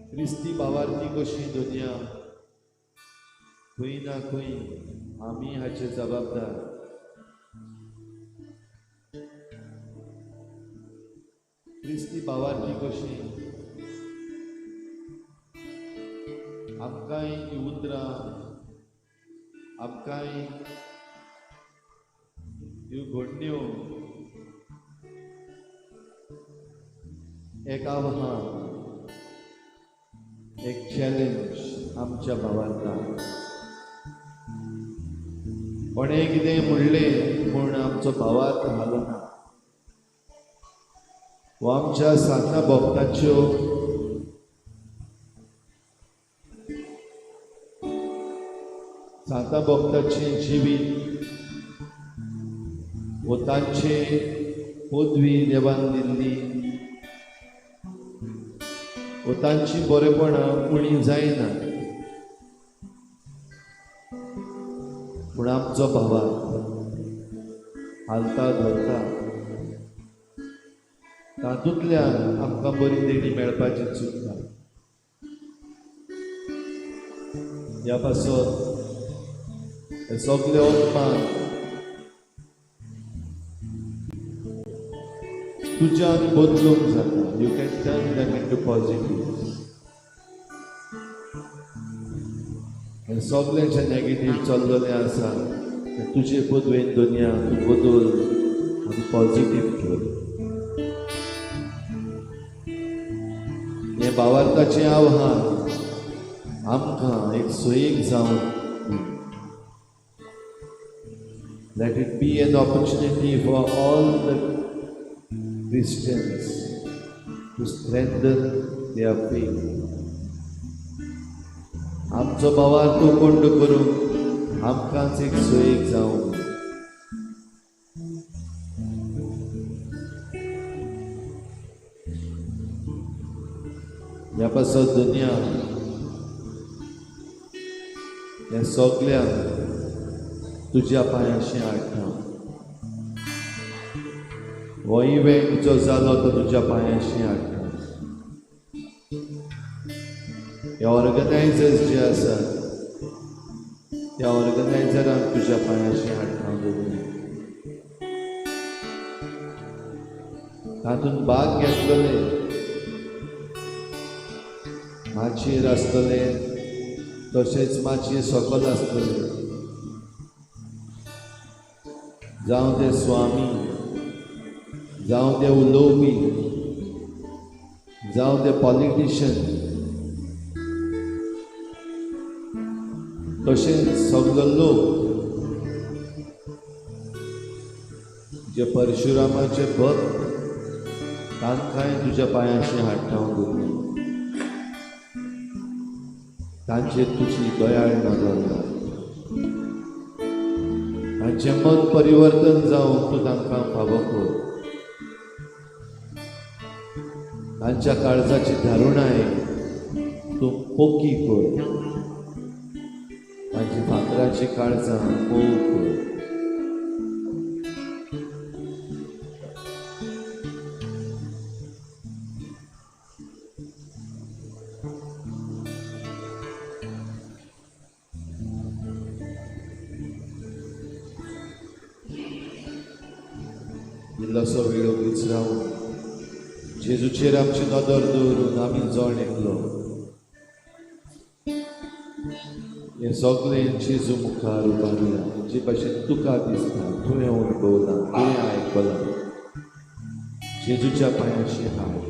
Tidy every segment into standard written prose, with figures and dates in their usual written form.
क्रिस्ती भावार्थी कशी दुनिया खंय ना खंय आमी हाचे जबाबदार. क्रिस्ती भावार्थी कशी आमकांय ही उतरां, आमकांय ह्यो घडण्यो एक आव्हान, एक चॅलेंज आमच्या भावार्थाक. कोणें कितें म्हणलें म्हूण आमचो भावार्थ हालना वो आमच्या साधना भक्ताच्यो साता भक्ताचें जिवीत वो तांचे पदवी देवान दिल्ली वो तांची बरेपणां उणी जायना, पूण आमचो भावार्थ हालता धरता तातूंतल्यान आमकां बरी देणी मेळपाची चुकता. ह्या पासत हे सगळे अपमान तुज्यान बदलूंक जाता. You can turn them into positive. हे सगळें जें नेगेटीव चल्लेलें आसा तें तुजे पदवेन दुनिया तूं बदल आनी पॉझिटीव कर. हें भावार्थाचें आव्हान आमकां एक सोयीक जावन. Let it be an opportunity for all the Christians to strengthen their faith. आमचो भावार्थ कोंड करून आमकांच एक सोयीक जावं. ह्या पासत दुनिया ह्या सगळ्यांक तुज्या पांयाशी हाडटा. हो इव्हेंट जो जालो तो तुज्या पांयाशी हाडटा. हे ऑर्गनायझर्स जे आसात त्या ऑर्गनायझरांक तुज्या पांयाशी हाडटा. तातूंत भाग घेतलेले माचयेर आसतले तशेंच माचये सकयल आसतले, जावं ते स्वामी, जावं ते उलोवपी, जावं ते पॉलिटिशन, तशेंच सगलो लोक जे परशुरामाचे भक्त तांकांय तुज्या पांयाशी हाडटा. तांचेर तुजी दयाळ नदर, तांचें मन परिवर्तन जावन तूं तांकां फावो कर. तांच्या काळजाची धारुणाय तूं पोकी कर. तांची फातराची काळजां मोव कर. इल्लोसो वेळ ओगीच रावन जेजूचेर आमची नदर दवरून आमी जण एकलो हें सगळें जेजू मुखार उबारुया. जे भाशेन तुका दिसता, तुवें अणभवलां, तुवें आयकलां, जेजूच्या पांयाशी हाड.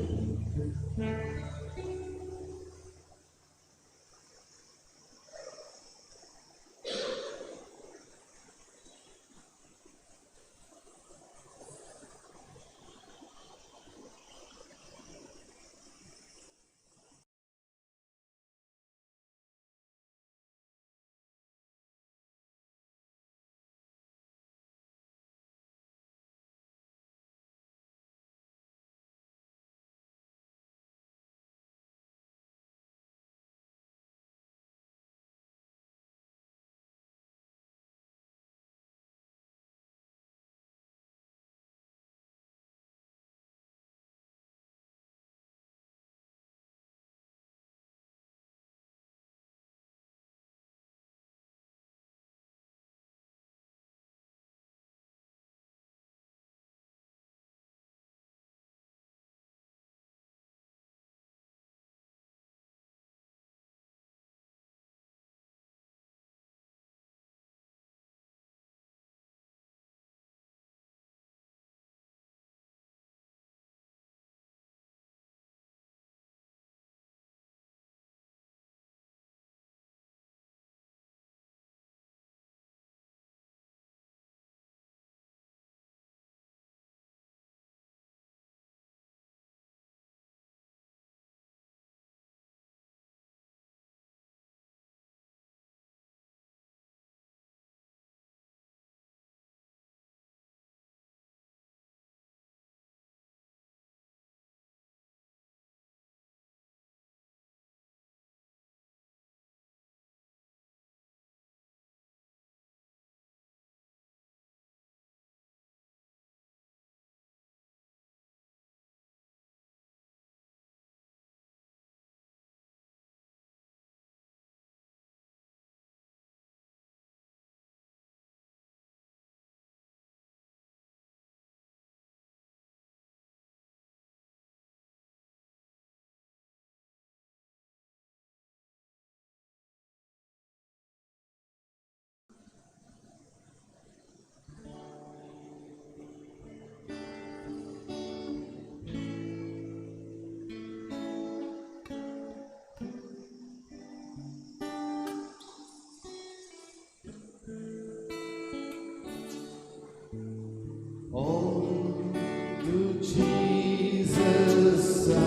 All to Jesus I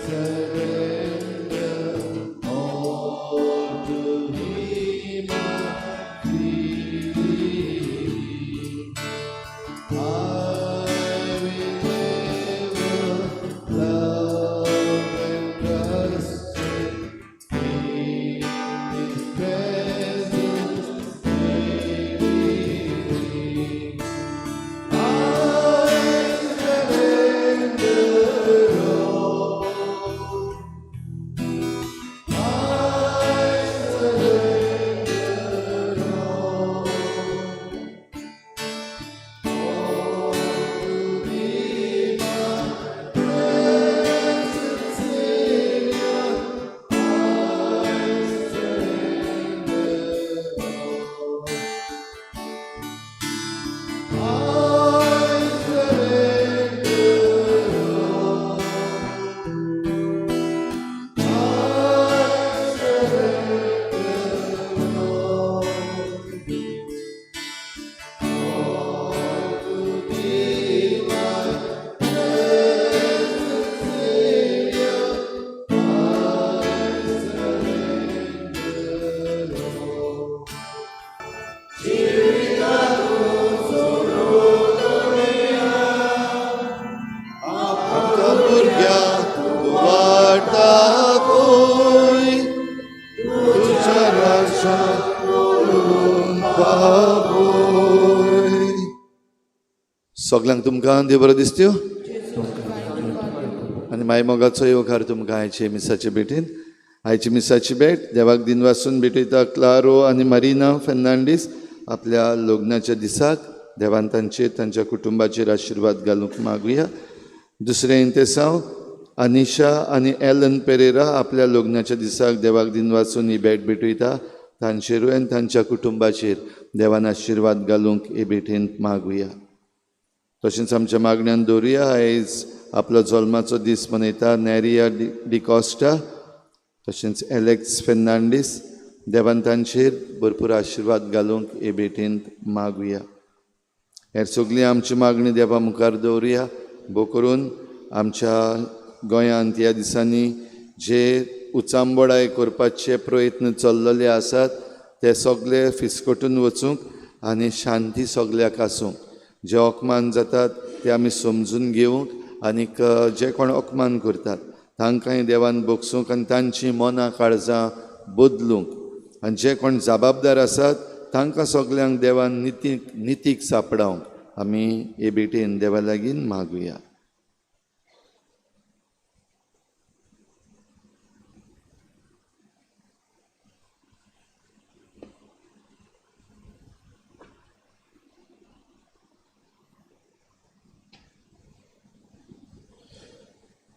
surrender, all to Him I freely give. I will ever love and trust Him in His presence daily. I surrender all. I surrender all. All to Thee, my blessed Savior, I surrender all. I surrender all. I surrender all. All to Thee, my blessed Savior, I surrender all. आमकां भुरग्यांक तूं वाट दाखय, तुज्या राज्यांत व्हरून पावय. सगल्यांक तुमकां देव बरो दिसत्यो आनी माय मोगाचो येवकार तुमकां आयचे मिसाचे भेटीन. आयची मिसाची भेट देवाक दिनवासून भेटयता क्लारो आनी मारिना फेर्नांडीस आपल्या लग्नाच्या दिसाक. देवान तांचेर तांच्या कुटुंबाचेर आशिर्वाद घालूंक मागुया. दुसरें इंतेसांव अनिशा आनी एलन पेरेरा आपल्या लग्नाच्या दिसाक देवाक दिनवासून ही भेट भेटयता. तांचेरूय आनी तांच्या कुटुंबाचेर देवान आशिर्वाद घालूंक हे भेटेंत मागुया. तशेंच आमच्या मागण्यान दवरुया आयज आपलो जल्माचो दीस मनयता नॅरिया डिकॉस्टा, तशेंच एलेक्स फेर्नांडीस. देवान तांचेर भरपूर आशिर्वाद घालूंक हे भेटेंत मागुया. हेर सगळीं आमची मागणी देवा मुखार दवरुया. भोव करून आमच्या गोंयांत ह्या दिसांनी जे उचांबळाय करपाचे प्रयत्न चल्लेले आसात ते सगळे फिसकटून वचूंक आनी शांती सगल्याक आसूंक. जे अपमान जातात ते आमी समजून घेवंक आनीक जे कोण अपमान करतात तांकांय देवान बगसूंक आनी तांची मनां काळजां बदलूंक. आनी जे कोण जबाबदार आसात तांकां सगल्यांक देवान नितीक सापडावंक आमी हे भेटेन देवा लागीं मागुया.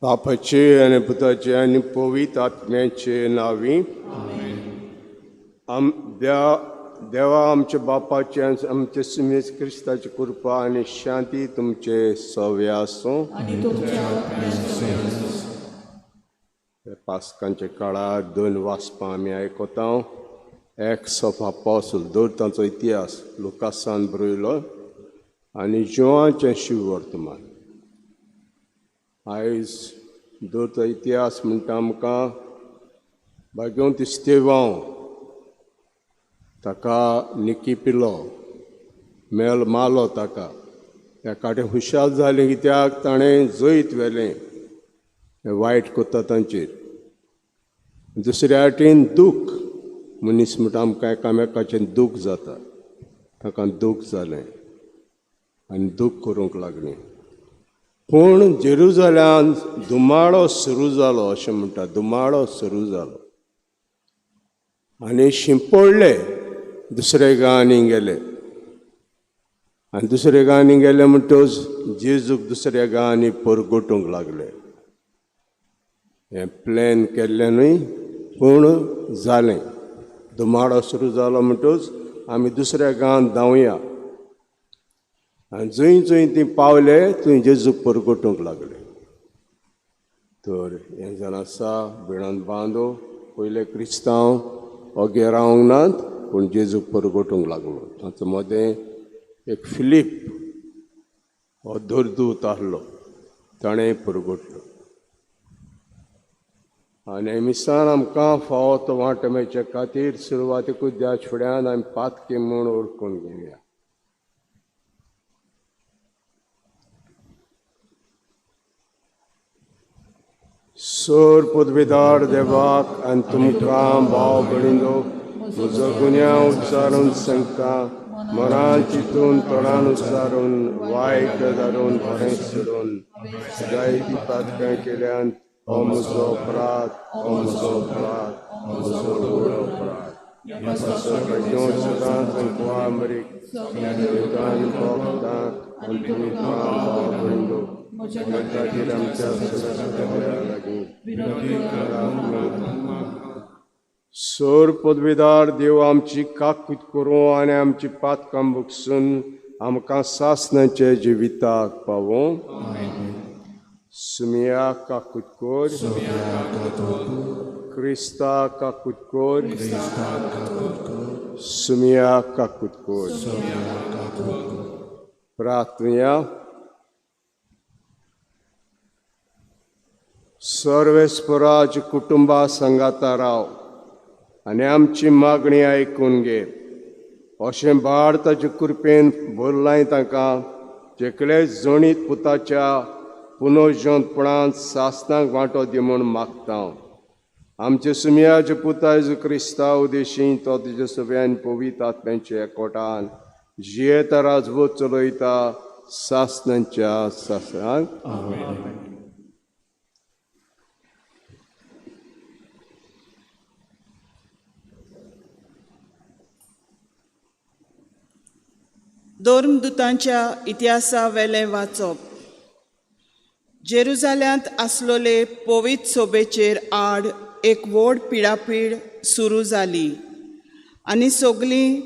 बापाचे आनी पुताचे आनी पवित्र आत्म्याचे नांवी. देवा आमच्या बापाचे आनी आमच्या सुमेज क्रिस्ताची कृपा आनी शांती तुमचे सवे आसूं. पास्कांच्या काळार दोन वाचपां आमी आयकता. एक्स ऑफ अपोसल, दोन तांचो इतिहास लुकासान बरयलो आनी जुवांचें शिववर्तमान. आयज दोतो इतिहास म्हणटा आमकां भाग्यवंत इस्तेवांव ताका निकी पिलो मेल मारलो ताका. त्या काटे हुशार जालें कित्याक ताणें जैत व्हेलें वायट करता तांचेर. दुसऱ्या वाटेन दूख, मनीस म्हणटा आमकां एकामेकाचें दूख जाता, ताका दूख जालें आनी दूख करूंक लागलें. पूण जेरुजाल्यान धुमाळो सुरू जालो अशें म्हणटा, धुमाळो सुरू जालो आनी शिंपडले दुसऱ्या गांवांनी गेले. आनी दुसऱ्या गांवांनी गेले म्हणटकच जेजूक दुसऱ्या गांवांनी परगटूंक लागले. हें प्लॅन केल्लें न्हय पूण जालें. धुमाळो सुरू जालो म्हणटकच आमी दुसऱ्या गांवांत धांवया. आनी जंय जंय ती पावले थंय जेजूक परगटूंक लागले. तर हें जावन आसा भिणान बांदो पयले क्रिस्तांव ओगे रावंक नात पूण जेजूक परगटूंक लागलो. तांचो मदें एक फिलीप हो धरदूत आहलो, ताणें पुरगुटलो. आनी मिसान आमकां फावो तो वांटो मेळचे खातीर सुरवातेकूच द्याच फुड्यान आमी पातकी म्हूण ओळखून घेवया. सोर पदवीदार देवाक आनी तुमकां भाव भयणीनो म्हजो गुन्यांव उच्चारून सांगता, मनान चिंतून तोंडान उच्चारून वायट धाडून बरें सोडून जायती पातकां केल्यान हो म्हजो अपराध, हो म्हजो अपराध, म्हजो व्हड अपराध. सदांच कुवामरीक देवतान भक्तांक आनी तुमकां भाव भयणीनो म्हज्या खातीर आमच्या सगळ्या लागीं. सोर पदवीदार देव आमची काकूत करूं आनी आमची पातकां बगसून आमकां सासणाचे जिविताक पावों. सुमिया काकूत कोर, क्रिस्ता काकूत कोर, सुमिया काकूत कोर. प्रार्थनया. सर्वेस्पराज कुटुंबा संगाता राव आनी आमची मागणी आयकून घे. अशें भार ताचे कृपेन भरलाय तांकां जेकले जणीत पुताच्या पुनर्जोंतपणान सासणाक वांटो दी म्हूण मागता. आमचे सुमयाचे पुता जेजू क्रिस्ता उदेशी तो तुज्या सगळ्यान पवित्र आत्म्यांच्या एकवटान जियेता राजवट चलयता सासणाच्या सासणाक. धर्मदूतांच्या इतिहासा वेलें वाचप. जेरुजाल्यांत आसलोले पवित्र सोबेचेर आड एक व्हड पिडापीड सुरू जाली आनी सगळीं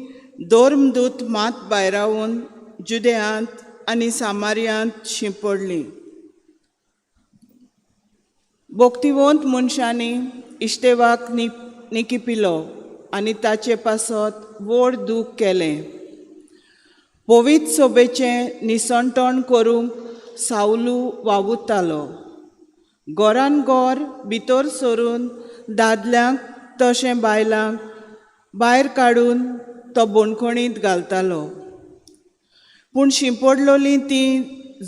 धर्मदूत मात भायरावन जुदेयांत आनी सामार्यांत शिंपडलीं. भक्तिवंत मनशांनी इश्तेवाक निकिपिलो आनी ताचे पासत व्हड दूख केलें. पवित्र सोबेचें निसणटण करूंक सावलू वावुरतालो. घरान घर भितर सरून दादल्यांक तशें बायलांक भायर काडून तो बणखणींत घालतालो. पूण शिंपडलोलीं तीं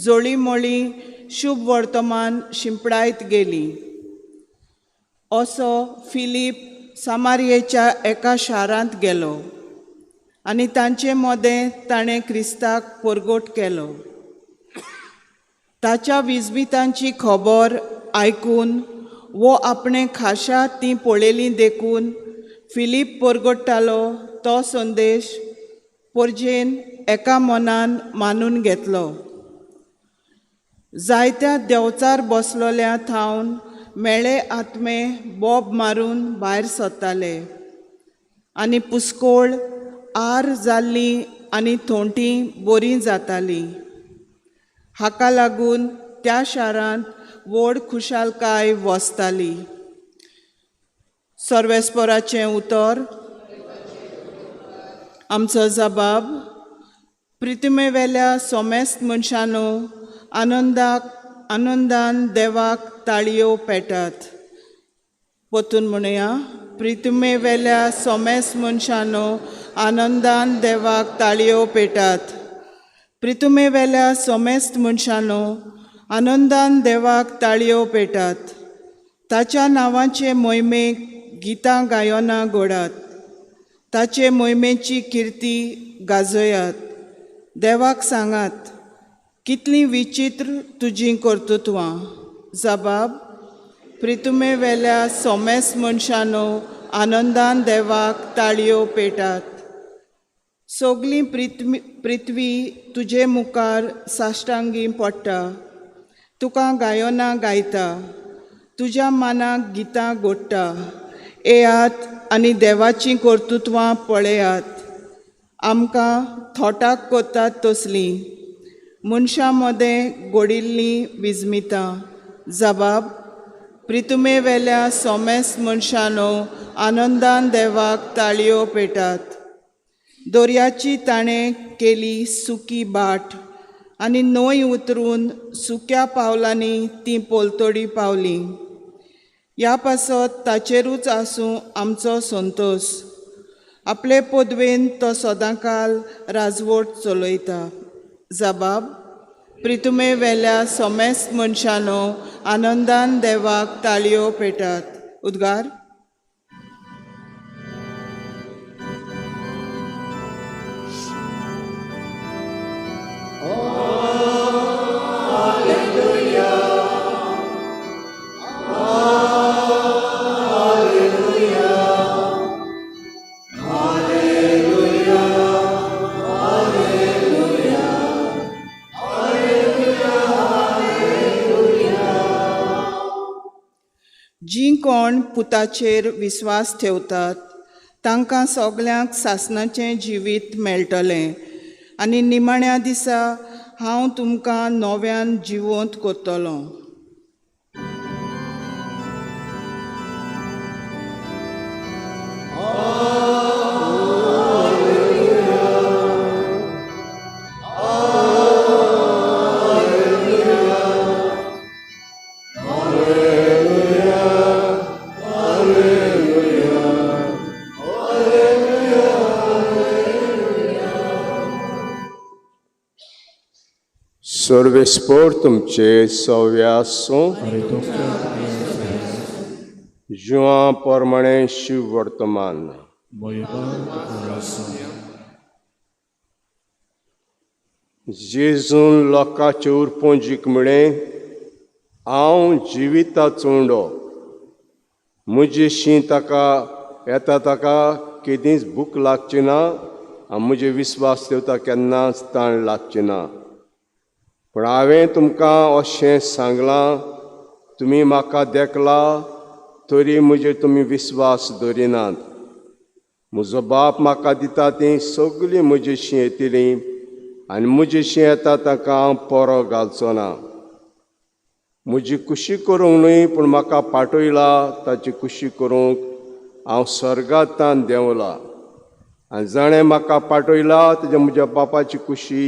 जळीमळीं शुभ वर्तमान शिंपडायत गेलीं. असो फिलीप सामारियेच्या एका शारांत गेलो आनी तांचे मदें ताणें क्रिस्ताक परगट केलो. ताच्या विजबितांची खबर आयकून वो आपणें खाशा तीं पळयलीं देखून फिलीप परगट्टालो तो संदेश परजेन एका मनान मानून घेतलो. जायत्या देंवचार बसलोल्या थावन मेळे आत्मे बोब मारून भायर सरताले आनी पुस्कोळ आर जाल्लीं आनी थोंटी बरीं जातालीं. हाका लागून त्या शारांत व्हड खुशालकाय वसताली. सर्वेस्पराचें उतर. आमचो जबाब. प्रितुमेवेल्या सोमेस्त मनशानो आनंदाक आनंदान देवाक ताळयो पेटात. परतून म्हणया. प्रितुमेवेल्या सोमेस्त मनशानो आनंदान देवाक ताळयो पेटात. प्रितुमेवेल्या सोमेस्त मनशानो आनंदान देवाक ताळयो पेटात. ताच्या नांवाचे मोहिमेक गितां गायनां घोडात. ताचे मोहिमेची किर्ती गाजयात. देवाक सांगात कितलीं विचित्र तुजीं कर्तृत्वां. जबाब. प्रितुमेवेल्या सोमेस्त मनशानो आनंदान देवाक ताळयो पेटात. सगळीं पृथ्वी तुजे मुखार साश्टांगी पडटा. तुका गायनां गायता. तुज्या मनाक गितां गोडटा. येयात आनी देवाचीं कर्तृत्वां पळयात. आमकां थोटाक करतात तसलीं मनशां मदें घडिल्लीं विजमितां. जबाब. प्रितुमेवेल्या सोमेस्त मनशानो आनंदान देवाक ताळयो पेटात. दर्याची ताणें केली सुकी बाट. आनी न्हंय उतरून सुक्या पावलांनी तीं पोलतडी पावलीं. ह्या पासत ताचेरूच आसूं आमचो संतोश. आपले पदवेन तो सदांकाल राजवट चलयता. जबाब प्रितुमे वेल्या सोमेस्त मनशानो आनंदान देवाक ताळयो पेटात. उद्गार. जीं कोण पुताचेर विस्वास ठेवतात तांकां सगल्यांक सासणाचें जिवीत मेळटलें आनी निमाण्या दिसा हांव तुमकां नव्यान जिवंत करतलों. सर्वेस्पोर तुमचे सव्यासूं जुआं प्रमाणे शिव वर्तमान. जेजून लोकांचे उरपोंजीक म्हळें, हांव जिविताचो उंडो, म्हजेशी ताका येता ताका केदींच भूक लागची ना आनी म्हजे विस्वास ठेवता केन्नाच ताण लागची ना. पूण हांवें तुमकां अशें सांगलां, तुमी म्हाका देखला तरी म्हजेर तुमी विस्वास दवरिनात. म्हजो बाप म्हाका दिता तीं सगळीं म्हजेशी येतलीं आनी म्हजेशी येता ताका हांव पोरो घालचो ना. म्हजी कुशी करूंक न्हय पूण म्हाका पाठयला ताची कुशी करूंक हांव स्वर्गांतान देंवला आनी जाणें म्हाका पाठयला तेज्या म्हज्या बापाची कुशी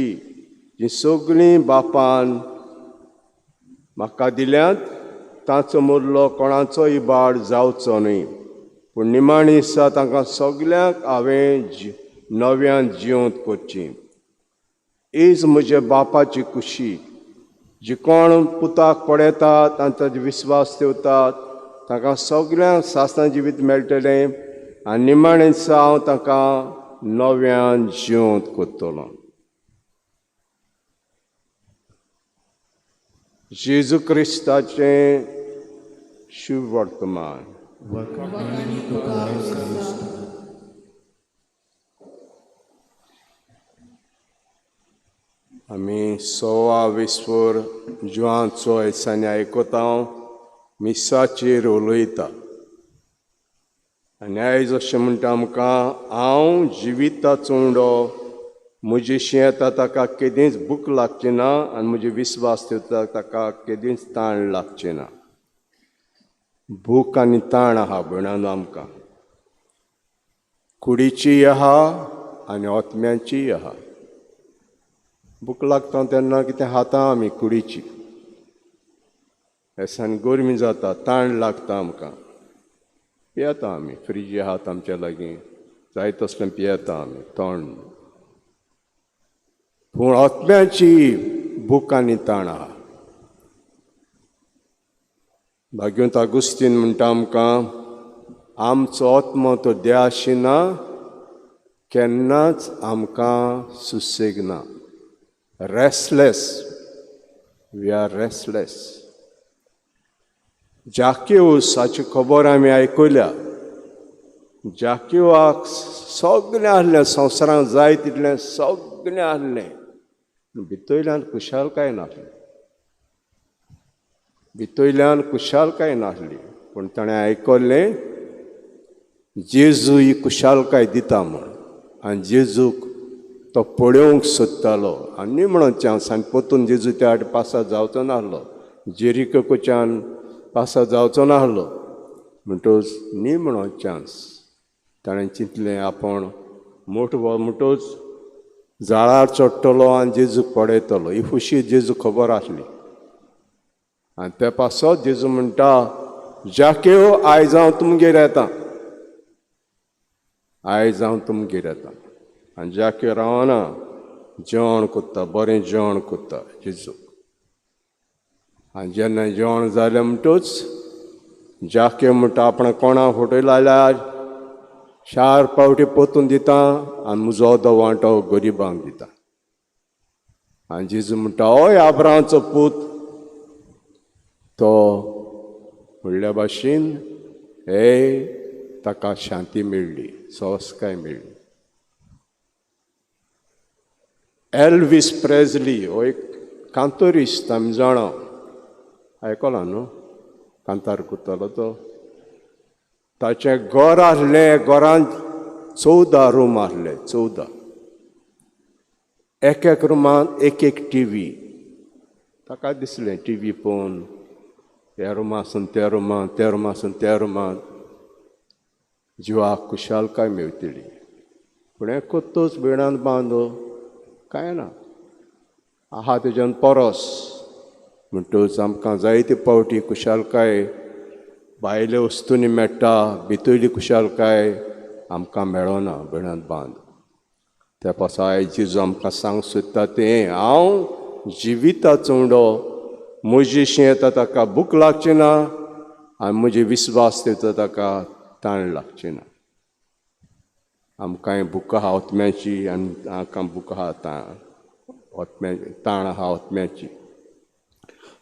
जी सगळीं बापान म्हाका दिल्यांत तांचो मुरलो कोणाचो इबाड जावचो न्हय. पूण निमाणी दिसा तांकां सगल्यांक हांवें नव्यान जिवंत करची. Is म्हज्या बापाची कुशी. जी कोण पुताक पळयतात आनी ताचो विस्वास ठेवतात तांकां सगल्यांक सासणा जिवीत मेळटलें आनी निमाणे दिसा हांव तांकां नव्यान जिवंत करतलो. जेजू क्रिस्ताचें शुभ वर्तमान. आमी सोवा विस्फोर जुवांचो दिसांनी आयकता, मिसाचेर उलयता आनी आयज अशें म्हणटा आमकां, हांव जिविताचो उंडो, म्हजेशी येता ताका केदींच भूक लागची ना आनी म्हजे विस्वास ठेवता ताका केदींच ताण लागची ना. भूक आनी ताण आहा भयणानो आमकां, कुडीचीय आहा आनी आत्म्याचीय आहा. भूक लागता तेन्ना कितें खाता आमी कुडीची, हेसान गरमी जाता, ताण लागता आमकां, पियेता आमी. फ्रिजी आहात आमच्या लागीं, जाय तसलें पियेता आमी थंड. पूण आत्म्याची भूक आनी ताण आहा. भाग्यवंत आगुस्तीन म्हणटा आमकां, आमचो आत्मो तो द्याशी ना, केन्नाच आमकां सुसेग ना. Restless, we are restless. Zacchaeus हाची खबर आमी आयकल्या. जाक्यूआक सगळें आसलें, संवसारांत जाय तितलें सगळें आसलें, भितरल्यान खुशालकाय नासली, भितरल्यान खुशालकाय नासली. पूण ताणें आयकल्लें जेजू ही खुशालकाय दिता म्हूण आनी जेजूक तो पळोवंक सोदतालो. आनी न्ही म्हणून चान्स आनी परतून जेजू त्या फाटी पासार जावचो नासलो, जेरिकोच्यान पासार जावचो नासलो, म्हणटच न्ही म्हणून चान्स ताणें चिंतलें आपूण मोठो म्हणटच झाडार चडटलो आनी जेजूक पळयतलो. ही खुशी जेजूक खबर आसली. आनी ते पासत जेजू म्हणटा, जाकेव आयज हांव तुमगेर येता, आयज हांव तुमगेर येता. आनी जाकेव रावना, जेवण कोत्ता, बरें जेवण कोत्ता जेजूक. आनी जेन्ना जेवण जालें म्हणटूच जाकेव म्हणटा, आपणा कोणा फटयलो जाल्यार 4 पावटी पोतून दिता आनी म्हजो अर्दो वांटो गरिबांक दिता. आनी जेजू म्हणटा, हय आब्राहामाचो पूत. तो म्हणल्या भाशेन हे ताका शांती मेळ्ळी, सवसकाय मेळ्ळी. एल्वीस प्रेस्ली हो एक कांतोरिस्त, आमी जाणा, आयकलां न्हू, कांतार करतालो तो. ताचें घर आसलें, घरांत 14 रूम आसले, 14. एक एक रुमांत एक एक टी व्ही. ताका दिसलें टी व्ही पळोवन ह्या रुमासून त्या रुमांत, त्या रुमासून त्या रुमांत जिवाक खुशालकाय मेळटली. पूण हें कोत्तोच भयणान बांदो कांय ना आहा तेज्यान परस. म्हणटूच आमकां जायते पावटी खुशालकाय भायल्या वस्तूंनी मेळटा, भितरली खुशालकाय आमकां मेळना भयणान बांद. त्या पासा आयज जेजू आमकां सांग सोदता तें, हांव जिविताचो उंडो, म्हजेशी येता ताका भूक लागची ना आनी म्हजे विस्वास येता ताका ताण लागची ना. आमकां भूक आहा आत्म्याची आनी आमकां भूक आहा ताण आहा आत्म्याची.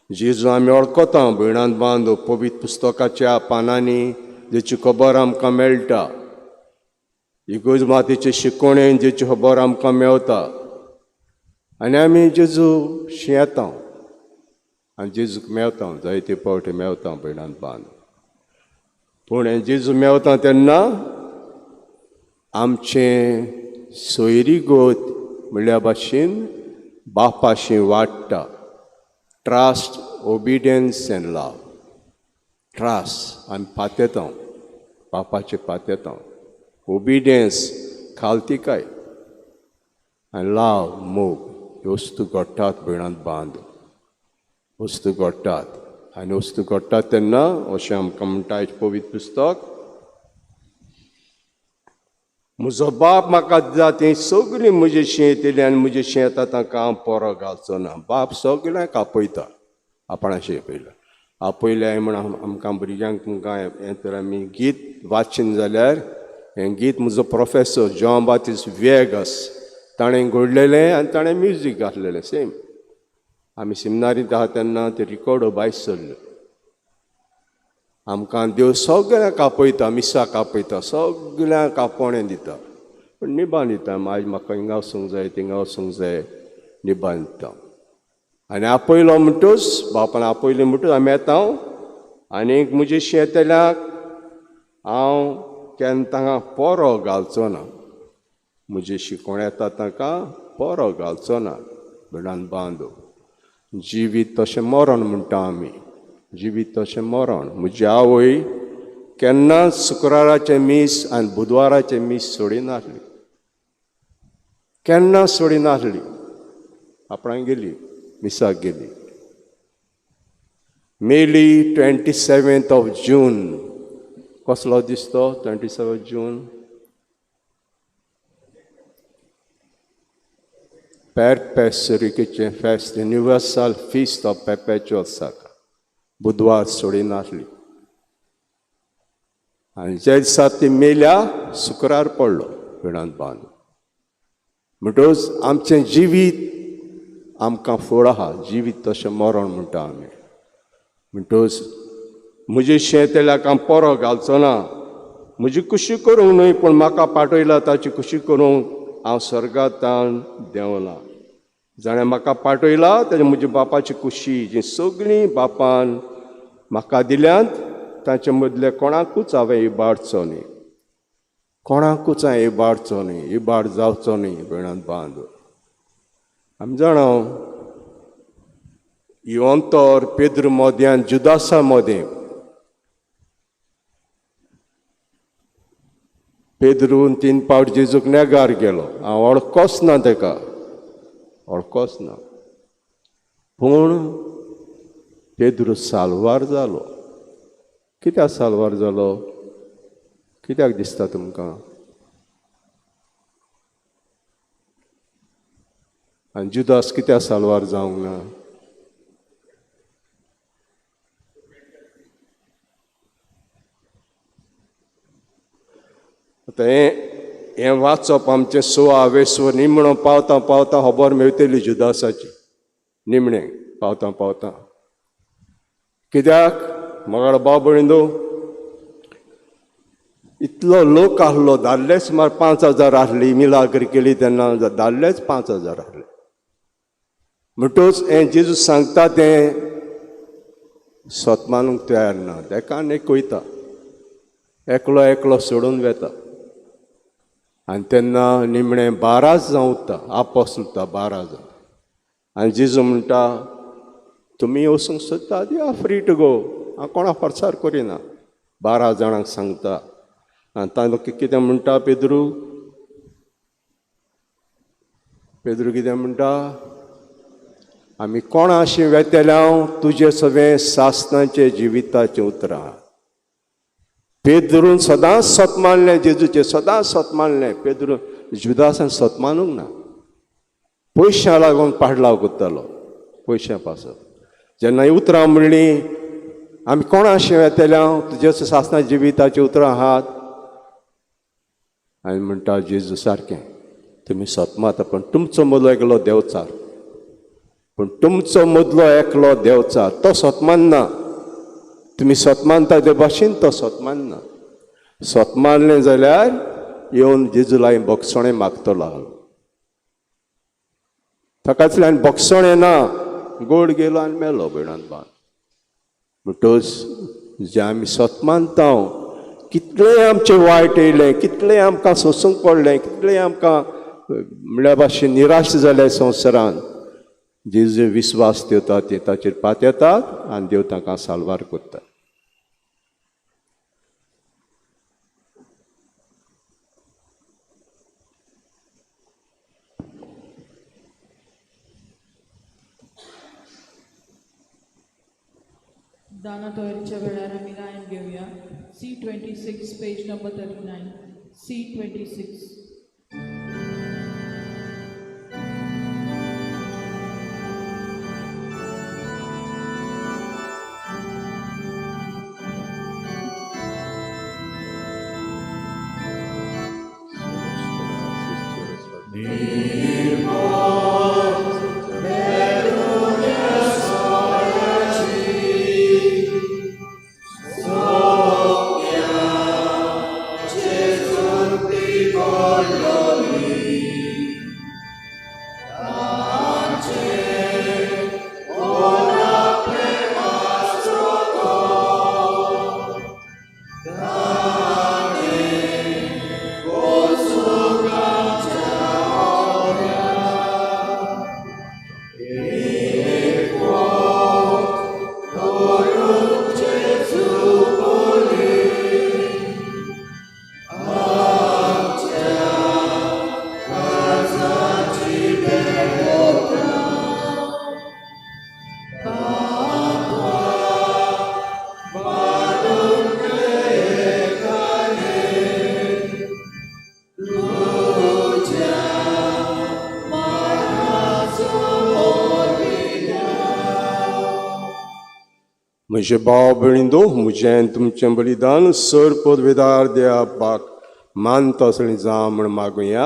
जेजू आमी वळखता भयणान बांद, पवित्र पुस्तकाच्या पानांनी जेची खबर आमकां मेळटा, इगोज मातेचे शिकोवणेन जेची खबर आमकां मेवता. आनी आमी जेजू शिंयेता आनी जेजूक मेवता, जायते पावटी मेवता भयणान बांद. पूण जेजू मेवता तेन्ना आमचें सोयरीगत म्हणल्या भाशेन बापाशी वाडटा. Trust, obedience and love. Trust आमी पातेता, बापाचे पातेता. ओबिडियन्स खालतिकाय आनी लव मोग. ह्यो वस्तू घडटात भयणांत बांद, वस्तू घडटात. आनी वस्तू घडटात तेन्ना अशें आमकां म्हणटा पवित्र पुस्तक, म्हजो बाप म्हाका दिता ती सगळीं म्हजेशी येतली आनी म्हजेशी येता तांकां हांव पोरो घालचो ना. बाप सगळ्यांक आपयता आपणाशी पयलें आपयलें म्हण आमकां भुरग्यांक तुमकां हें तर आमी गीत वाचीन जाल्यार हें गीत म्हजो प्रोफेसर जॉन बातिस्ट व्हिएगस ताणें घडलेलें आनी ताणें म्युजीक घातलेलें सेम. आमी सिमनारींत आहा तेन्ना तें रिकॉर्ड भायर सरल्यो. आमकां देव सगळ्यांक आपयता, मिसाक आपयता, सगळ्यांक आपोवणें दिता, पूण निबान दिता. आयज म्हाका हिंगा वचूंक जाय, थिंगा वचूंक जाय, निबान दिता. आनी आपयलो म्हणटूच बापान आपयलें म्हणटूच आमी येता आनी म्हजेशी येतल्याक हांव केन्ना तांकां पोरो घालचो ना. म्हजेशी कोण येता तांकां पोरो घालचो ना. भयणान बांदो, जिवीत तशें मरण म्हणटा आमी, जिवीत तशें मरण. म्हजी आवय केन्नाच शुक्राराचें मीस आनी बुधवाराचें मीस सोडिनासली, केन्ना सोडिनासली. आपणाक गेली, मिसाक गेली. मेली 27 ऑफ जून. कसलो दीस तो 27 जून? पेरपेसरिकेचें फेस्त, युनिवर्सल फिस्ट ऑफ पेपेच्युअल साकर. बुधवार सोडिनासली. आनी ज्या दिसा ती मेल्या शुक्रार पडलो भयणान बांद. म्हणटकच आमचें जिवीत आमकां फोड आहा, जिवीत तशें मरण म्हणटा आमी. म्हणटकच म्हजें शें तेल्याक हांव पोरो घालचो ना, म्हजी खुशी करूंक न्हय पूण म्हाका पाठयला ताची खुशी करूंक हांव स्वर्गांत देंवला. जाणें म्हाका पाठयला तेजे म्हज्या बापाची खुशी जी सगळीं बापान म्हाका दिल्यांत तांचे मदले कोणाकूच हांवें इबाडचो न्ही, कोणाकूच हांवें इबाडचो न्ही, इबाड जावचो न्ही. भयणान बांद, आमी जाणा ही अंतर पेद्रू मदें आनी जुदासा मदें. पेद्रून 3 पावट जेजूक नेगार गेलो. हांव वळखोच ना तेका, वळखोच ना. पूण पेद्रू साल्वार जालो. कित्याक साल्वार जालो? कित्याक दिसता तुमकां? आनी जुदास कित्याक साल्वार जावंक ना? आतां हें वाचप आमचें 16 वेसव निमणो पावता पावता खबर मेळटली जुदासाची, निमणें पावता पावता. कित्याक मगाड भाव भयणींनो, इतलो लोक आहलो, दादले सुमार 5000 आहली, मिलाग्र केली तेन्ना दादलेच 5000 आहले. म्हणटूच हें जेजू सांगता तें सत मानूंक तयार ना. तेका एक वयता, एकलो एकलो सोडून वेता. आनी तेन्ना निमणें 12 जावं उरता, आपोस उरता 12 जाण. आनी जेजू म्हणटा तुमी वचूंक सोदता, you are free to go, हांव कोणा फोर्सार करिना. 12 जाणांक सांगता. आनी तांकां कितें म्हणटा पेद्रू? पेद्रू कितें म्हणटा? आमी कोणाशी वेतले हांव तुजे सगळें सासणाचें जिविताचें उतरां. पेद्रून सदांच सत मानलें, जेजूचें सदांच सत मानलें. पेद्रू जुदासान सत मानूंक ना, पयशां लागून पाडलाव करतालो, पयशां पासत. जेन्ना ही उतरां म्हणलीं आमी कोणाशी वेतले हांव तुजे सासणा जिविताचीं उतरां आहात, आनी म्हणटा जेजू सारकें तुमी सत माता, पूण तुमचो मदलो एकलो देवचार, पूण तुमचो मदलो एकलो देवचार तो सत मानना. तुमी सत मानता ते भाशेन तो सत मानना. सत मानलें जाल्यार येवन जेजू लागीं बक्षणें मागतलो आसलो. ताकातल्यान बक्षणें ना, गोड गेलो आनी मेलो भयणान बान. म्हणटच जें आमी सत मानता, कितलें आमचें वायट येयलें, कितलें आमकां सोंसूंक पडलें, कितलें आमकां म्हणल्या भाशेन निराश जालें संवसारान, जेजू विस्वास देवता ते ताचेर पात येतात आनी देव तांकां साल्वार करता. दाना तयारीच्या वेळार आमी गायन घेवया. C26 page number 39, C26. म्हजे भाव भयणींनो, म्हजें तुमचें बलिदान सर पदवेदार देवाक मानता असलें जावं म्हण मागुया.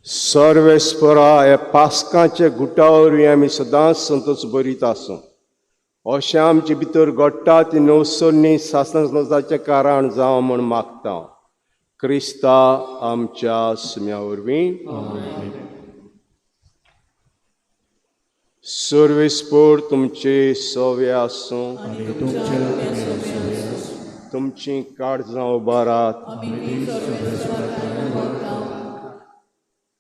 सर्वेस्परा ह्या पास्काच्या गुटा वरवीं आमी सदांच संतोश बरीत आसूं. अशें आमचे भितर घडटा ती नवसरणी सासणाचें कारण जावं म्हूण मागता. क्रिस्ता आमच्या सुम्या वरवीं. सर्वेस्पर तुमचे सवे आसूं. तुमची काळजां उबारात.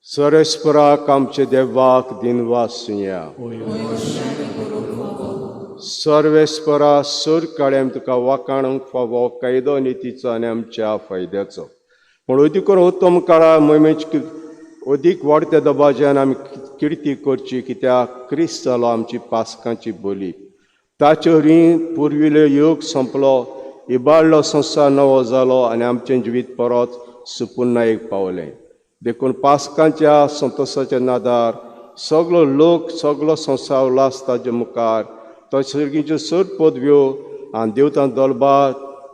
सर्वेस्पराक आमचे देवाक दिनवासुया. सर्वेस्परा सूर काळ्याम तुका वाकाणूंक फावो कायदो नितीचो आनी आमच्या फायद्याचो. पूण अदीक उत्तम काळा मोहिमेची अदीक वाडत्या दबाज्यान आमी किर्ती करची, कित्याक क्रिस्त जालो आमची पासकांची बोली. ताचे वरवीं पुर्विल्लो योग सोंपलो, इबाडलो संवसार नवो जालो आनी आमचें जिवीत परत सुपुर्णायेक पावलें. देखून पासकांच्या संतोशाच्या नादार सगलो लोक सगलो संवसार उल्हास ताजे मुखार तो सर्गीच्यो सर पदव्यो आनी देवतां दलबार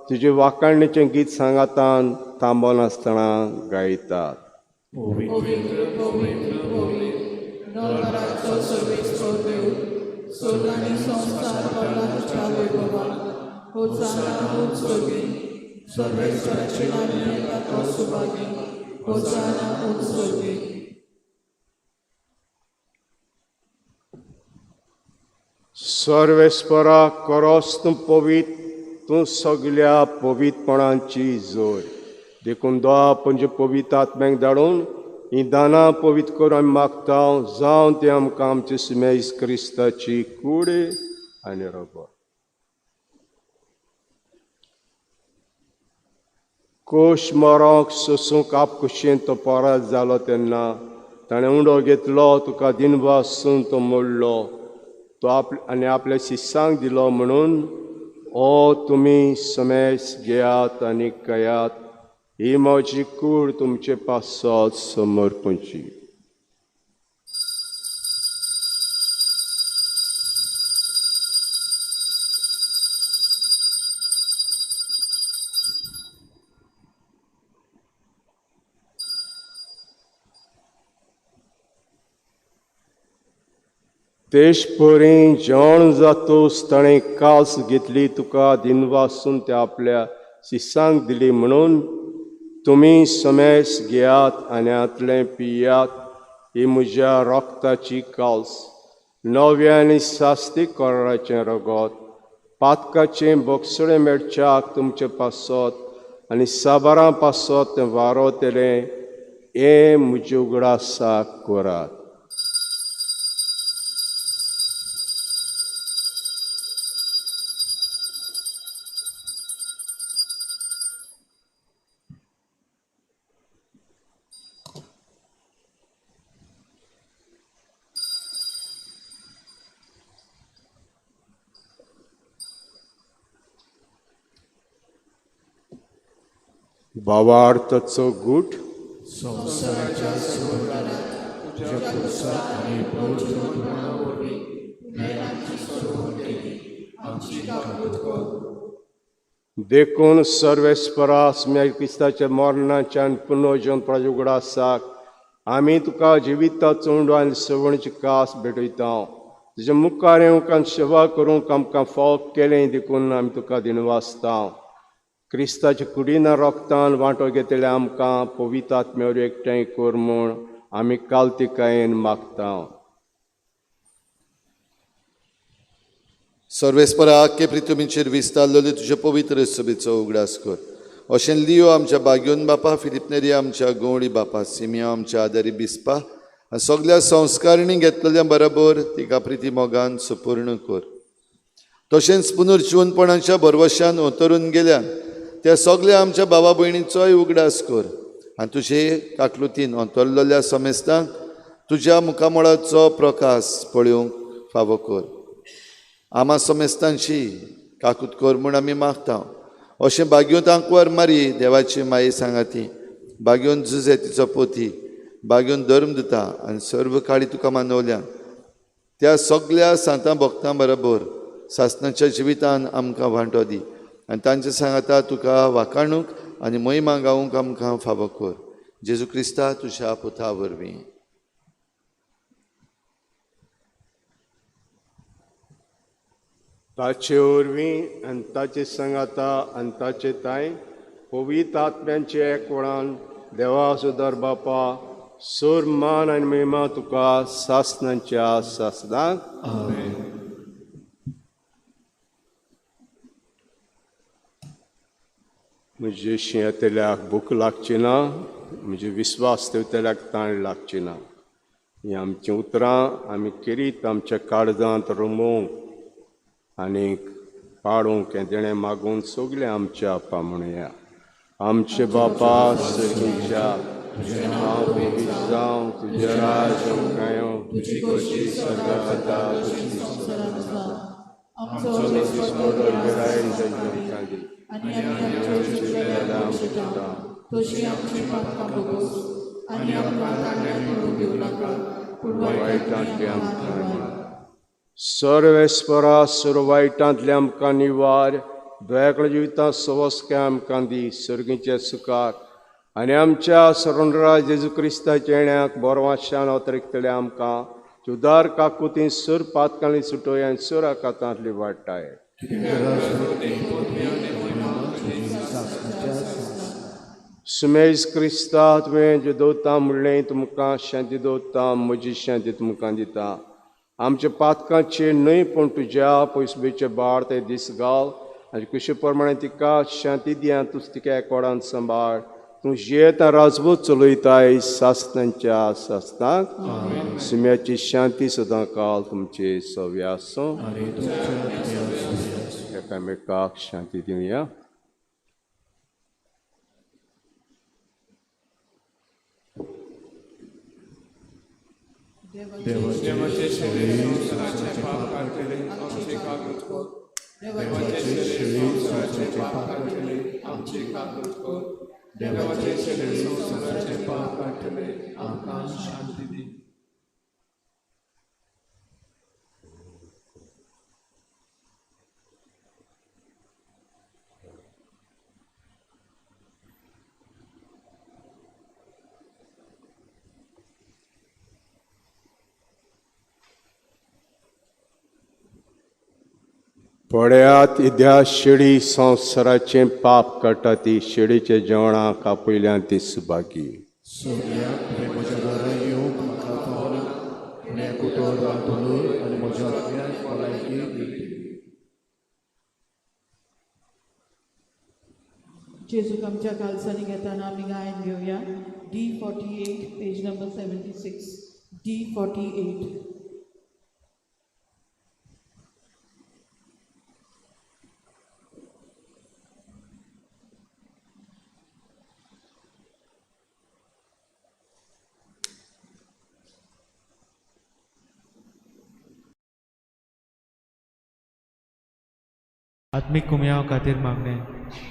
तुजे वाखाणणेचें गीत सांगातान थांबनासतना गायतात. पवित्र पवित्र पवित्र दरबाराचो सर्वेस्पर देव, स्वर्ग आनी संवसार भरला तुज्या वैभवान. होजाना उत्सर्गी, सर्वेस्पराचे नांवान येता तो सुभागी. होजाना उत्सर्गी. सर्वेस्परा करोस तूं पवित्र, तूं सगल्या पवित्रपणाची जोर. देखून दोळा पंज पवित्र आत्म्यांक धाडून ही दानां पवित्र करून आमी मागता, जावन ते आमकां आमचे सुमेज क्रिस्ताची कूड आनी रगत. कोश मरोंक सोसूंक आपकुशेन तो परत जालो तेन्ना ताणें उंडो घेतलो, तुका दिनवासून तो मोडलो, तो आप आनी आपल्या शिस्सांक दिलो म्हणून, ओ तुमी समेस घेयात आनी कयात, ही म्हजी कूड तुमचे पासत समर्पणची. तेश परी जेवण जातोस ताणें कास घेतली, तुका दिनवासून त्या आपल्या शिस्सांक दिली म्हणून, तुमी समेस घेयात आनी हांतलें पियात, ही म्हज्या रक्ताची काल्स, नव्या आनी सास्ती कराराचें रगत, पातकाचें बोगसुळें मेळच्याक तुमचे पासत आनी साबारां पासत तें वारोतलें, हें म्हजे उगडासाक करात. भावार्थाचो गूट संवसाराच्या सोडणारात तुज्या खुर्सा आनी पुनर्जीवनपणा वरवीं तुवें आमची सोडवण केली, आमची काकूत कर. देखून सर्वेस्परा क्रिस्ताच्या मरणाच्या आनी पुनर्जीवनपणाच्या उगडासाक आमी तुका जिविताचो उंडो आनी सवणची कास भेटयता. तुज्या मुखार येवंक आनी सेवा करूंक आमकां फाव केलें देखून आमी तुका दिनवासता. क्रिस्ताच्या कुडीना रोगतान वांटो घेतले आमकां पवित्र आत्म्यावर एकठांय कर म्हूण आमी कालतिकायेन मागता. सर्वेस्परा आख्खे पृथ्वीचेर विस्तारलेले तुजे पवित्र सभेचो उगडास कर. अशें लियो आमच्या बाग्योन बापा, फिलिपनेरी आमच्या गवळी बापा, सिमियो आमच्या आदारी बिस्पा आनी सगल्या संस्कारणी घेतलेल्या बरोबर तिका प्रिती मोगान सुपूर्ण कर. तशेंच पुनर्जीवनपणाच्या भरवशान उतरून गेल्या त्या सगल्या आमच्या बाबा भयणीचोय उगडास कर आनी तुजे काकलुतीन अंतरलेल्या समेस्तांक तुज्या मुखामळाचो प्रकाश पळोवंक फावो कर. आमा समेस्तांची काकूत कर म्हूण आमी मागता. अशें बागयोन आंकवार मारी देवाची माये सांगाती, बागयोन जुजे तिचो पोती, बागयोन धर्म दिता आनी सर्व काळी तुका मानवल्या त्या सगल्या सांतां भक्तां बरोबर सासणाच्या जिवितान आमकां वांटो दी आनी तांचे सांगाता तुका वाखाणूंक आनी महिमा गावूंक आमकां फावो कर. जेजू क्रिस्ता तुज्या पुता वरवीं. ताचे वरवीं आनी ताचे सांगाता आनी ताचे तांय पवित्र आत्म्यांचे एकवणान देवा सुदार बापा, सोर मान आनी महिमा तुका सासणाच्या सासणाक. आमेन. म्हजे शिंयेतल्याक भूक लागची ना, म्हजे विस्वास ठेवतल्याक ताण लागची ना. हीं आमचीं उतरां आमी केरीत आमच्या काळजांत रमोवंक आनी पाडूंक हें देणें मागून सगळें आमच्या आपा म्हणया. आमचे बापा सर्गीच्या, तुजें नांव पवित्र जावं, तुजें राज आमकां येवं, तुजी खोशी स्वर्गांत जाता तशी संवसारांत जावं. आमचो दिसपडो आयज आमकां दी, आनी आमी आमच्या चुकलेल्यांक बक्षिता तशी आमची पातकां भोगोस आनी आमकां तांड्यात पडूंक दिवं नाका, पूण वायटांतली वायटांतली आमकां आमकां निवार. निवार. सर्वेस्परा सर्व वायटांतले आमकां निवार, दयाकळ जिवितांत सवस्काय आमकां दी, सर्गीचे सुखार आनी आमच्या सरणराज जेजू क्रिस्ताच्या येण्याक बरवाशान अवतरिकतले आमकां उदार काकुती सुर पातकांनी सुटोय आनी सुर आकातांतली वाडटाय. सुमेज क्रिस्ता तुवें जे दवरता म्हणलें तुमकां शांती दवरता, म्हजी शांती तुमकां दिता. आमच्या पातकांचेर न्हय पूण तुज्या पयसुबेचे बाळ ते दीस घाल आनी कुशी प्रमाणे तिका शांती दी आनी तूं तिका एकवटान सांबाळ. तूं जियेता राजवट चलयताय सासनांच्या सासनाक. सुम्याची शांती सदां काल तुमचे सव्या आसूं. एकामेकाक शांती दिवया. देवाचे शरीर संवसाराचे पाप काडटले आमचे कागद कर. देवाचे शरीर संवसाराचे पाप काडटले आमचे कागद कर. देवाचे शरीर संवसाराचे पाप काडटले आमकां शांती दी. पळयात इद्या शेळी संवसाराचें पाप काडटा ती शेळीच्या जेवणाक आपयल्यान ती सुभागी. सोम्या, तुवें म्हज्या घरा येवंक म्हाका फावना, पूण एक उतर वाटोवं आनी म्हज्या आत्म्याक भलायकी दिवची. जेजूक आमच्या कालसांनी घेताना आमी गायन घेवया. D48 page number 76. D48. आत्मीक कुमयाव खातीर मागणें.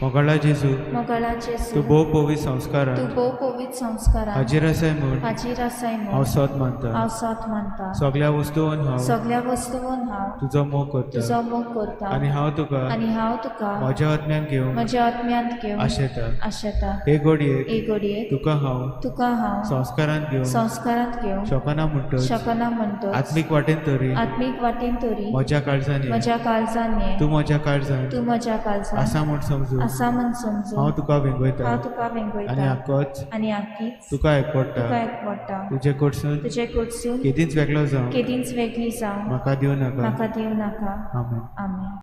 मोगाळा जेजू, मोगाळा जेजू, तूं भोव पवित्र संस्कारान तूं भोव पवित्र संस्कारान हाजीर आसाय म्हूण हाजीर आसाय हांव म्हूण सोद मानता. हांव सोद मानता. सगळ्या वस्तून हांव सगळ्या वस्तून हांव तुजो मोग करता तुजो मोग करता आनी हांव तुका आनी हांव तुका म्हज्या आत्म्यान घेवंक म्हज्या आत्म्यांत घेवंक आशेता. आशेता. हे घडयेक हे घडयेक तुका हांव तुका हांव संस्कारांत घेवंक संस्कारांत घेवंक शकना म्हणटच शकना म्हणटच आत्मीक वाटेन तरी आत्मीक वाटेन तरी म्हज्या काळजान ये. म्हज्या काळजान ये. तूं म्हज्या काळजान तूं म्हज्या काळजान आसा म्हूण समजून आसा म्हूण समजून हांव तुका वेंगयता हांव तुका आनी वेंगयता हाकोच आनी आकीच तुका एकवडटा. तुका एकवडटा. तुजे कडसून तुजे कडसून केदींच वेगळो जावं केदींच वेगळी जावं म्हाका दिवं नाका. म्हाका दिवं नाका. आमेन. आमेन.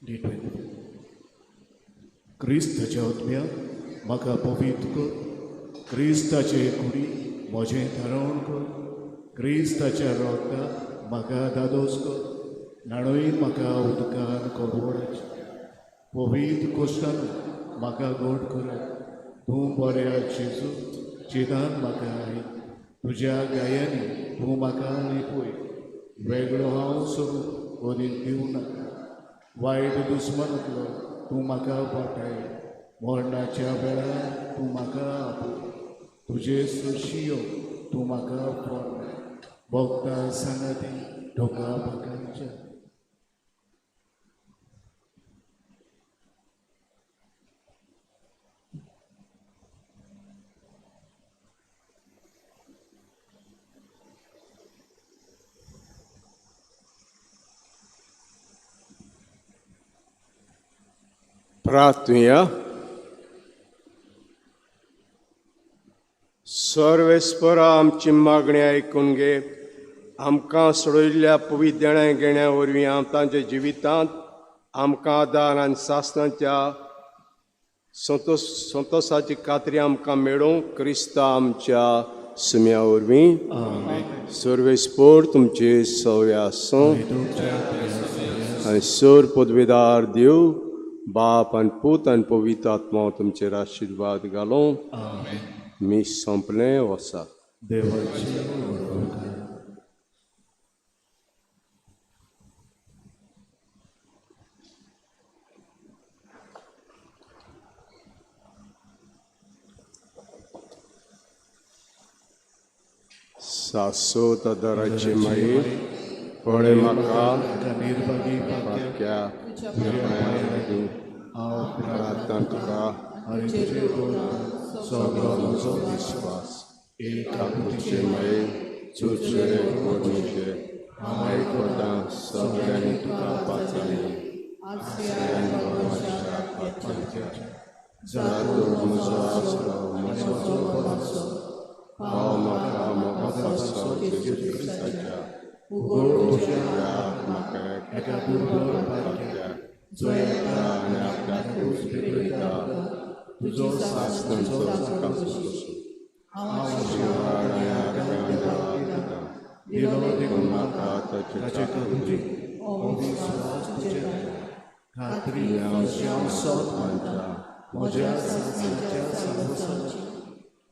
Day 24. क्रिस्ताच्या आत्म्या म्हाका पवित्र कर, क्रिस्ताचे कुडी म्हजें थारावण कर, क्रिस्ताच्या रोगता म्हाका दादोस कर, न्हाणय म्हाका उदकान कोरवडाचें, पवित्र कोश्टान म्हाका गोड करात, तूं बऱ्या जेजू चितान म्हाका आयक, तुज्या गायांनी तूं म्हाका लिपय, वेगळो हांव सोडून वदीक दिवं नाका, वायट दुस्मनांतलो तूं म्हाका वाटाय, मरणाच्या वेळार तूं म्हाका आपय, तुजे सुशियो तूं म्हाका फोड, भोगता सांगाती धोका म्हाका. प्रार्थुया. सर्वेस्परा आमची मागणी आयकून घे, आमकां सोडयल्ल्या पवित्र देण्या घेण्या वरवीं तांच्या जिवितांत आमकां आदार आनी सासणाच्या संतोषाची खात्री आमकां मेळूं क्रिस्ता आमच्या सुम्या वरवीं. सर्वेस्पोर तुमचे सव्या आसूं आनी सोर पदवेदार देव बाप आनी पूत आनी पवित्र आत्मा तुमचेर आशिर्वाद घालूं. मी संपलें वसा. सासोत आदाराची माई पळय म्हाका पाक्या हांव प्रार्थना तुका सगळो म्हजो विस्वास आपुचे माये चुरचुरे कोडणीचे हांव आयकता सगळ्यांनी तुका पाचाली जातूर म्हजो आसरो म्हजो पाव म्हाका म्हाका जेजू क्रिस्ताच्या म्हाका एका दुर्बळ पाक्या जो येता आनी आपल्याक पेटयता तुजो सासणाचो आशिर्वाद आनी आर्गां देवाक दिता, देखून म्हाका ताचे करुची खात्री हांव सोद मानता म्हज्या सासणाच्या सांगाताची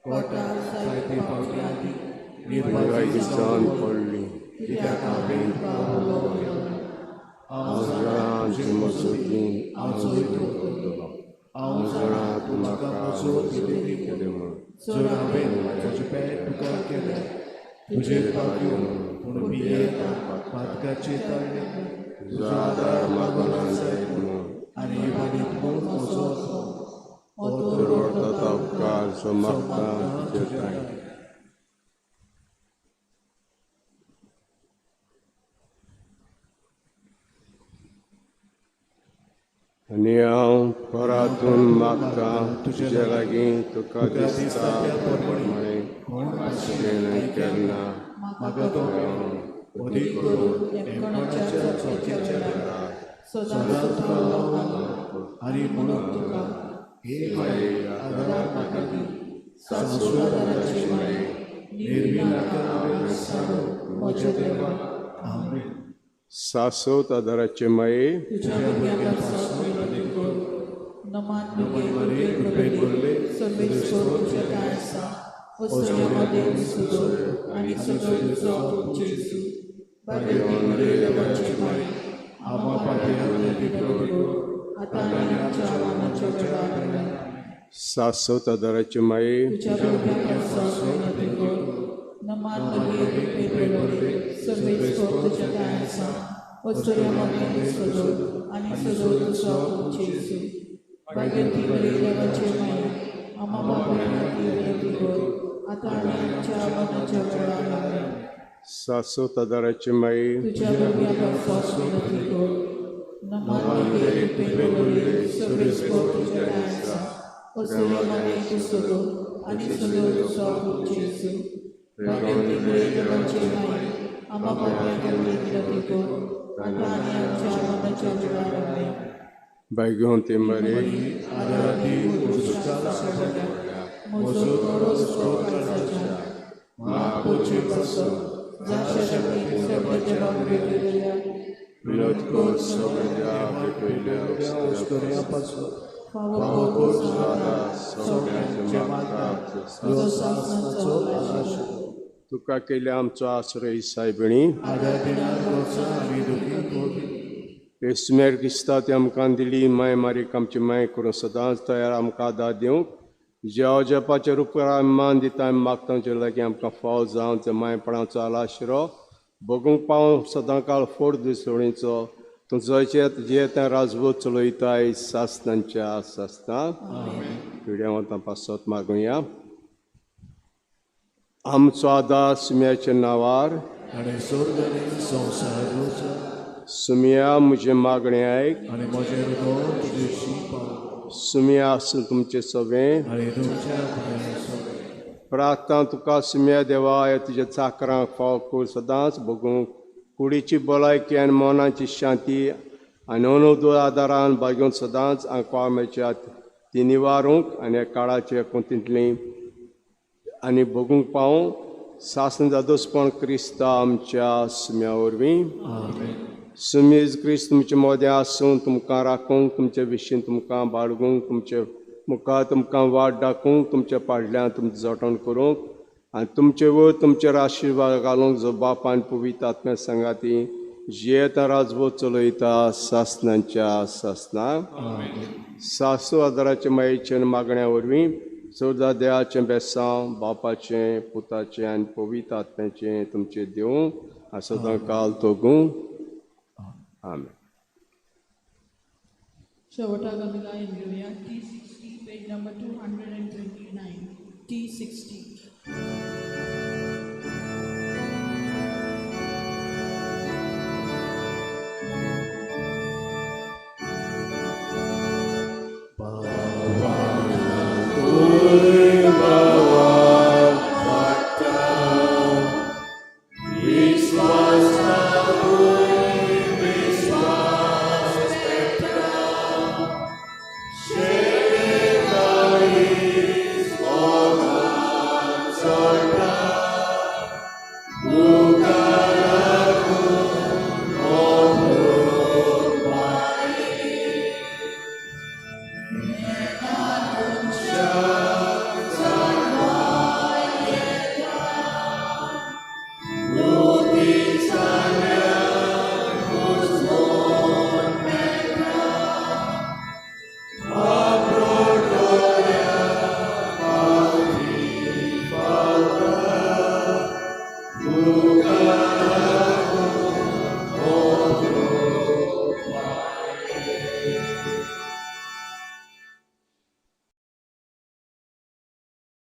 कोटार जायते फावटी आदी निर्भागी जावन पडली कित्याक हांवें तुका उलो केलो. हांव जाणा तुजे मजगतीं हांव जैत करतलो, हांव जाणा तूं म्हाका मजत केलें म्हूण. जर हांवें म्हजें पेट तुका केलें तुजेर पावयो पूण भियेता पातकाचे ताळणे तुजो आदार मागून जायत म्हूण आनी इबाडीत म्हूण म्हजो तर उपकार जो मागता तुजे ठांय. आनी हांव परातून मागता तुजे लागीं तुका दिसता प्रमाणें केन्ना केन्ना म्हाका तो अदीक करून एकणाच्या चवथ्याच्या वेळार सदांच तुका आनी म्हणून तुका हे माये आदार म्हाका दी, सासू आदाराची माये निर्विनाका सांगो म्हज्या देवा. आमेन. सासोत आदाराचे माये तुज्या भुरग्या पासून विनंती कर, नमान मरे कृपेन भरले सर्वेस्पोर तुज्या ठांय आसा, वसऱ्या मदें सुदोर आनी सदोर तुजो पूत जेजू. भाग्यवती देवाची माये आमा पापया विनंती कर, आतां आनी आमच्या मरणाच्या वेळार. आमेन. सासोत आदाराचे माये तुज्या भुरग्या पासून विनंती कर, नमान मरे कृपेन भरले सर्वेस्पोर तुज्या ठांय आसा, वसऱ्या मदें सदोर आनी सदोर तुजो पूत जेजू. भाग्यवती देवाचे माये आमा पापया विनंती कर, आतां आनी आमच्या मरणाच्या वेळार. आमेन. सासोत आदाराचे माये तुज्या भुरग्या पासून विनंती कर, नमान मरे कृपेन भरले सर्वेस्पोर तुज्या ठांय आसा, वसऱ्या मदें सदोर आनी सदोर तुजो पूत जेजू. भाग्यवती देवाचे माये आमा पापया विनंती कर, आतां आनी आमच्या मरणाच्या वेळार. आमेन. बायगोंती मरी म्हजो थोडो काळजाच्या सगळ्या देवाक भेटयल्या विनोद कर सगळ्या भेटयल्या फावो कर सगळ्यांचे मागता तुजो सासणाचो आशिर्वाद. तुका केल्या आमचो आश्रय सायबिणी सुमेर क्रिस्ता ती आमकां दिली माय मारीक आमची माय करून सदांच तयार आमकां आदार दिवंक जेव जेपाच्या रुपार आमी मान दिता आमी मागता आमचे लागीं आमकां फाव जावन त्या मायपणाचो आलाशिरो भोगूंक पावूं सदां काळ फोड दिसवणीचो तूं जंयचे जे त्या राजवत चलयताय सासनांच्या सासना पिड्या पासत मागुया आमचो आदार सुम्याच्या नांवार आनी सोर्गानी संवसार रोचा सुम्या म्हजें मागणें आयक आनी म्हजें हृदय तुजेशी पाव सुम्या आसूं तुमचें सगळें आनी तुमच्या आत्म्या सगळें. प्रार्थना तुका सुम्या देवा ह्या तुज्या चाकरांक फाव कर सदांच भोगूंक कुडीची भलायकी आनी मनाची शांती आनी अनुदो आदारान बागेवन सदांच आंकवार मेळच्या ती निवारूंक आनी ह्या काळाचे कोंतींतली आनी भोगूंक पावूं सासन जादोसपण क्रिस्ता आमच्या सुम्या वरवीं. सुमीज क्रिस्त तुमचे मोदें आसूं तुमकां राखूंक तुमचे विशीं तुमकां बाळगूंक तुमचे मुखार तुमकां वाट दाखोवंक तुमच्या पाडल्यान तुमचें जतन करूंक आनी तुमचे वयर तुमचेर आशिर्वाद घालूंक जो बाप आनी पवित्र आत्म्या सांगाती जियेता राजवत चलयता सासनांच्या सासना. सासू आदाराचे मायेचे आनी मागण्या वरवीं चवदा देवाचें बेसांव बापाचें पुताचें आनी पवित्र आत्म्याचें तुमचें दिवं आनी सदां काल तोगूं. आमेन. शेवटाक आमी गायन घेवया T 60 page number 229 T 60.